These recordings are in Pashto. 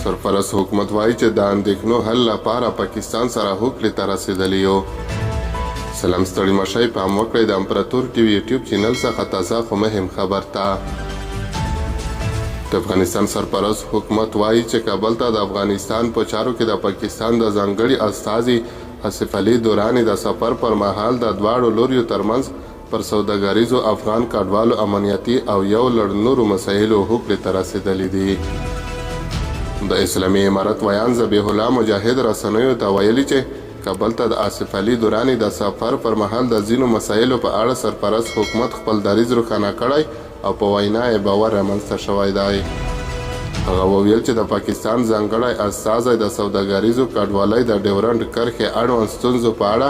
سرپرست حکومت وايي چې د اندېښنو حل لپاره پاکستان سره هوکړې ته رسېدلي یو. سلام ستړي مشئ پام وکړئ د امپراتور ټي وي یوټیوب چینل څخه تازه خو مهم خبر ته. د افغانستان سرپرست حکومت وايي چې کابل ته د افغانستان په چارو کې د پاکستان د ځانګړي استازي آصف علي دراني د سفر پر مهال د دواړو لوریو ترمنځ پر سوداګریزو افغان کډوالو امنیتي او یو لړ نورو مسایلو هوکړې ته رسېدلي دي. د اسلامي امارت ویاند ذبیح الله مجاهد رسنیو ته ویلي چې کابل ته د آصف علي دراني د سفر پر مهال د ځینو مسایلو په اړه سرپرست حکومت خپل دریځ روښانه کړی او په وینا یې باور رامنځته شوی دی. هغه وویل چې د پاکستان ځانګړی استازی د سوداګریزو کډوالۍ د ډیورنډ کرښې اړوند ستونزو په اړه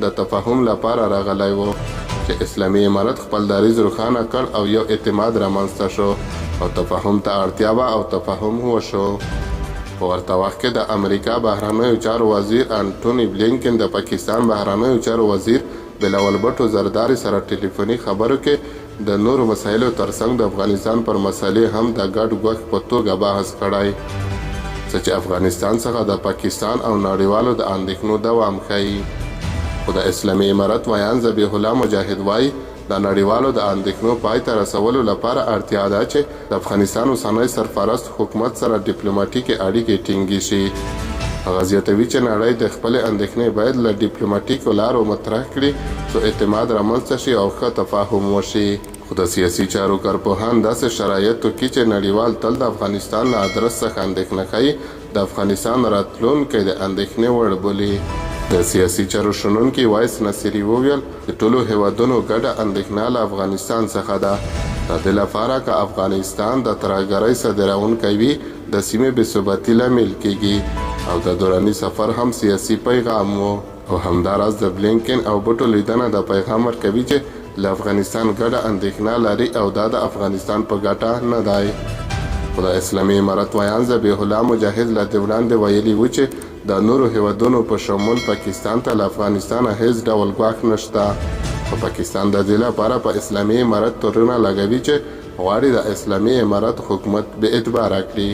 د تفاهم لپاره راغلی و چې اسلامي امارت خپل دریځ روښانه کړ او یو اعتماد رامنځته شو او تفاهم ته اړتیا وه او تفاهم وشو. په ورته وخت کې د امریکا بهرنیو چارو وزیر انټوني بلینکن د پاکستان بهرنیو چارو وزیر بلاول بټو زرداري سره ټیلیفوني خبرو کې د نورو مسایلو ترڅنګ د افغانستان پر مسئلې هم د ګډ ګواښ په توګه بحث کړی، څه چې افغانستان څخه د پاکستان او نړیوالو د اندېښنو دوام ښيي. خو د اسلامي امارت ویاند ذبیح الله مجاهد وايي، د نړیوالو د اندېښنو پای ته رسولو لپاره اړتیا ده چې د افغانستان اوسنی سرپرست حکومت سره ډیپلوماټیکې اړیکې ټینګې شي. هغه زیاتوي چې نړۍ دې خپلې اندېښنې باید له ډیپلوماټیکو لارو مطرح کړي څو اعتماد رامنځته شي او ښه تفاهم وشي. خو د سیاسي چارو کارپوهان داسې شرایطو کې چې نړیوال تل د افغانستان له ادرس څخه اندېښنه ښيي، د افغانستان راتلونکی د اندېښنې وړ بولي. د سیاسي چارو شنونکي ویس نصیري وویل، د ټولو هېوادونو ګډه اندېښنه له افغانستان څخه ده. د دې لپاره که افغانستان د ترهګرۍ صادرونکی وي، د سیمې بې ثباتي لامل کېږي او د دوراني سفر هم سیاسي پیغام و. او همداراز د بلېنکن او بوټو لیدنه دا پیغام ورکوي چې له افغانستان ګډه اندېښنه لري او دا د افغانستان په ګټه نه دی. خو د اسلامي امارت ویاند ذبیح الله مجاهد له دې وړاندې ویلي وو چې د نورو هېوادونو په شمول پاکستان ته له افغانستانه هېڅ ډول ګواښ نشته، خو پاکستان د دې لپاره په اسلامي امارت تورونه لګوي چې غواړي د اسلامي امارت حکومت بې اعتباره کړي.